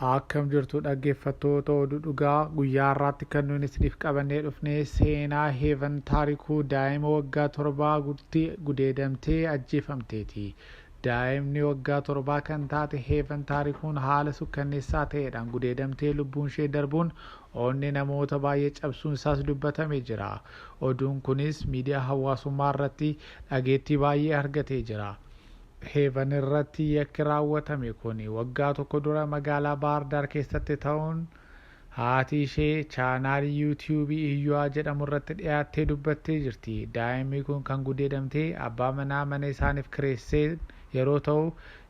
Akkam jirtu dhaggeeffattoota Oduu Dhugaa? Guyyaa har'aatti kan nuti isiniif qabannee dhufne seenaa Heevan Taarikuu, daa'ima waggaa 7 guutti gudeedamtee ajjeefamteeti. Daa'imni waggaa 7 kan taate Heevan Taarikuun haala sukkanneessaa ta'eedhaan gudeedamtee lubbuun ishee darbuun onnee namoota baay'ee cabsuun isaas dubbatamee jira. Oduun kunis miidiyaa hawaasummaa irratti dhageettii baay'ee argatee jira. Heevan irratti yakki raawwatame kun waggaa tokko dura magaalaa Baahir keessatti ta'uun haati ishee chaanaalii yuutiyuubii Iyyu'aa jedhamu irratti dhiyaattee dubbattee jirti. Daa'imni kun kan gudeedamtee abbaa manaa mana isaaniif kireessee yeroo ta'u,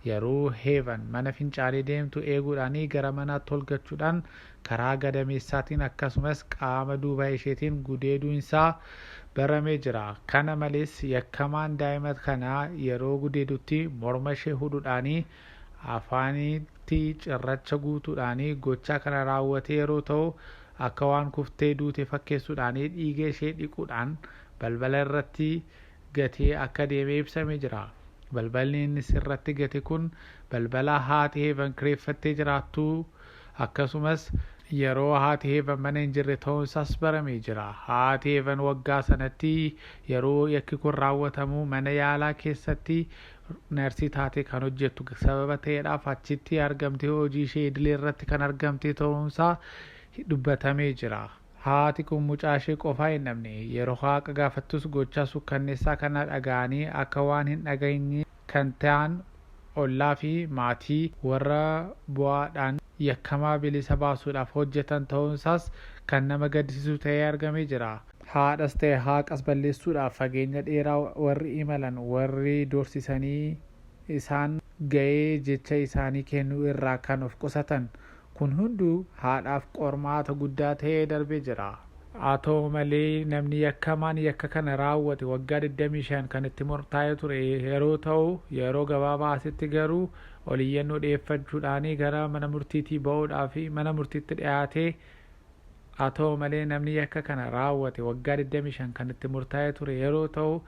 yeroo Heevan mana fincaanii deemtu eeguudhaan gara manaatti ol galchuudhaan karaa gadameessaatiin akkasumas qaama duuba isheetiin gudeeduun isaa baramee jira. Kana malees yakkamaan daa'ima kanaa yeroo gudeedutti morma ishee hudhuudhaan, afaanitti cirracha guutuudhaan gochaa kana raawwatee yeroo ta'u, akka waan kuftee duute fakkeessuudhaan dhiiga ishee dhiquudhaan balbala irratti gatee akka deemee ibsamee jira. Balballi inni irratti gate kun balbala haati Heevan kireeffattee jiraattu, akkasumas yeroo haati Heevan mana hin jirre ta'uun isaas baramee jira. Haati Heevan waggaa sanatti yeroo yakki kun raawwatamu mana yaalaa keessatti narsii taatee kan hojjettu sababa ta'eedhaaf achitti argamtee hojii ishee idilee irratti kan argamte ta'uunsaa dubbatamee jira. Haati kun mucaa ishee qofaa hin dhabne. Yeroo haqa gaafattus gochaa sukkanneessaa kana dhaga'anii akka waan hin dhageenye kan ta'an ollaa fi maatii warra bu'aadhaan yakkamaa bilisa baasuudhaaf hojjetan ta'uunsaas kan nama gaddisiisu ta'ee argamee jira. Haadhas ta'e haqas balleessuudhaaf fageenya dheeraa warri imalan, warri doorsisanii isaan ga'ee jecha isaanii kennuu irraa kan of qusatan kun hunduu haadhaaf qormaata guddaa ta'ee darbee jira. Haa ta'u malee namni yakkamaan yakka kana raawwate waggaa 25 kan itti murtaa'ee ture yeroo ta'u, yeroo gabaabaa asitti garuu oliyyannoo dhiyeeffachuudhaan gara mana murtiitii ba'uudhaa fi mana murtiitti dhiyaatee, haa ta'u malee namni yakka kana raawwate waggaa 25 kan itti murtaa'ee ture yeroo ta'u,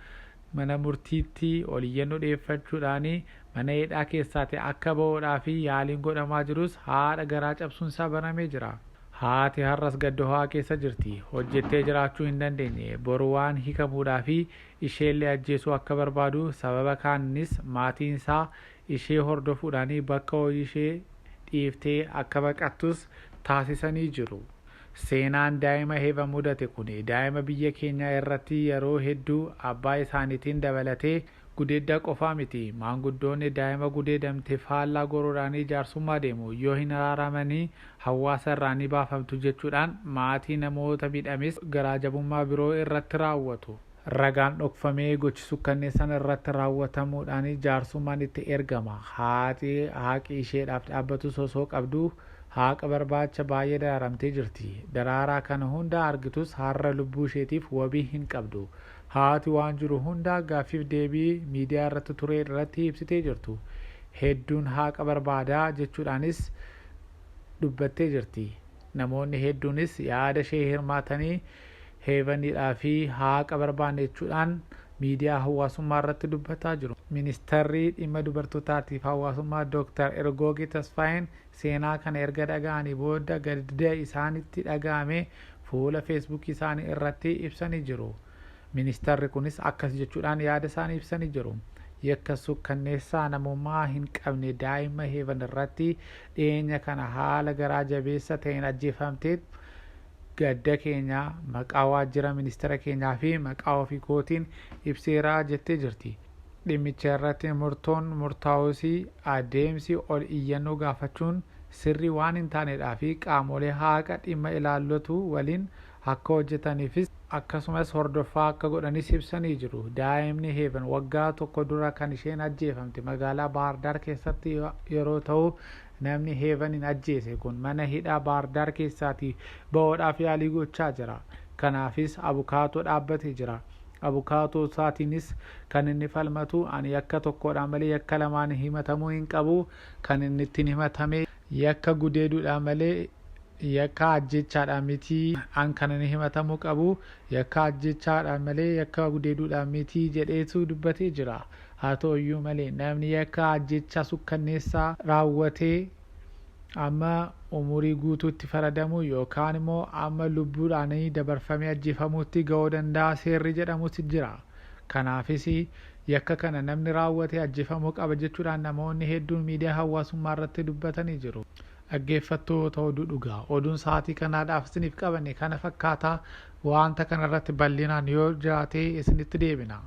mana murtiitti oliyyannoo dhiyeeffachuudhaan mana hidhaa keessaati akka ba'uudhaa fi yaaliin godhamaa jirus haadha garaa cabsuun isaa baramee jira. Haati har'as gadda ho'aa keessa jirti. Hojjettee jiraachuu hin dandeenye. Boru waan hiikamuudhaa fi isheellee ajjeesuu akka barbaadu, sababa kaanis maatiin isaa ishee hordofuudhaan bakka hojii ishee dhiiftee akka baqattus taasisanii jiru. Seenaan daa'ima Heevan mudate kun daa'ima biyya keenyaa irratti yeroo hedduu abbaa isaaniitiin dabalatee gudeeddaa qofaa miti. Maanguddoonni daa'ima gudeedamte faallaa goruudhaan jaarsummaa deemu. Yoo hin araaramanii hawaasa irraa ni baafamtu jechuudhaan maatii namoota miidhames garaajabummaa biroo irratti raawwatu. Ragaan dhokfamee gochi sukkanneessan irratti raawwatamuudhaan jaarsummaan itti ergama. Haati haqi isheedhaaf dhaabbatus osoo qabdu haqa barbaacha baay'ee dararamtee jirti. Daraaraa kana hunda argitus har'a lubbuu isheetiif wabii hin qabdu. Haati waan jiru hunda gaaffiif deebii miidiyaa irratti ture irratti ibsitee jirtu. Hedduun haqa barbaadaa jechuudhaanis dubbattee jirti. Namoonni hedduunis yaada ishee hirmaatanii Heevaniidhaa fi haqa barbaanne jechuudhaan miidiyaa hawaasummaa irratti dubbataa jiru. Ministeerri dhimma dubartootaatiif hawaasummaa Dooktar Ergoogee Tasfaayeen seenaa kana erga dhaga'anii booda gadda isaanitti dhaga'ame fuula Feesbuukii isaanii irratti ibsanii jiru. Ministeerri kunis akkas jechuudhaan yaada isaanii ibsanii jiru. Yakka sukkanneessaa namummaa hin qabne daa'ima Heevan irratti dhiyeenya kana haala garaa jabeessa ta'een ajjeefamtee gadda keenya maqaa waajjira ministeera keenyaa fi maqaa ofii kootiin ibseeraa jettee jirti. Dhimmicha irratti murtoon murtaa'us adeemsi ol iyyannoo gaafachuun sirrii waan hin taanedhaa fi qaamolee haqa dhimma ilaallatu waliin akka hojjetaniifis akkasumas hordoffaa akka godhanis ibsanii jiru. Daa'imni Heevan waggaa tokko dura kan isheen ajjeefamte magaalaa Baahirdaar keessatti yeroo ta'u, namni Heevanin ajjeese kun mana hidhaa Baahirdaar keessaatii ba'uudhaaf yaalii gochaa jira. Kanaafis abukaatoo dhaabbatee jira. Abukaatoo isaatiinis kan inni falmatu, ani yakka tokkodhaan malee yakka lamaan himatamuu hin qabu, kan inni ittiin himatame yakka gudeeduudhaan malee yakka ajjechaadhaan miti, an kan inni himatamuu qabu yakka ajjechaadhaan malee yakka gudeeduudhaan miti jedheetu dubbatee jira. Haa ta'u iyyuu malee namni yakka ajjechaa sukkanneessaa raawwatee Amma umurii guutuutti faradamuu yookaan immoo amma lubbuudhaan dabarfamee ajjeefamuutti ga'uu danda'a seerri jedhamus jira. Kanaafis yakka kana namni raawwate ajjeefamuu qaba jechuudhaan namoonni hedduun miidiyaa hawaasummaa irratti dubbatanii jiru. Dhaggeeffattoota oduu dhugaa, oduun sa'aatii kanaadhaaf isiniif qabanne kana fakkaataa. Wanta kanarratti bal'inaan yoo jiraate isinitti deebina.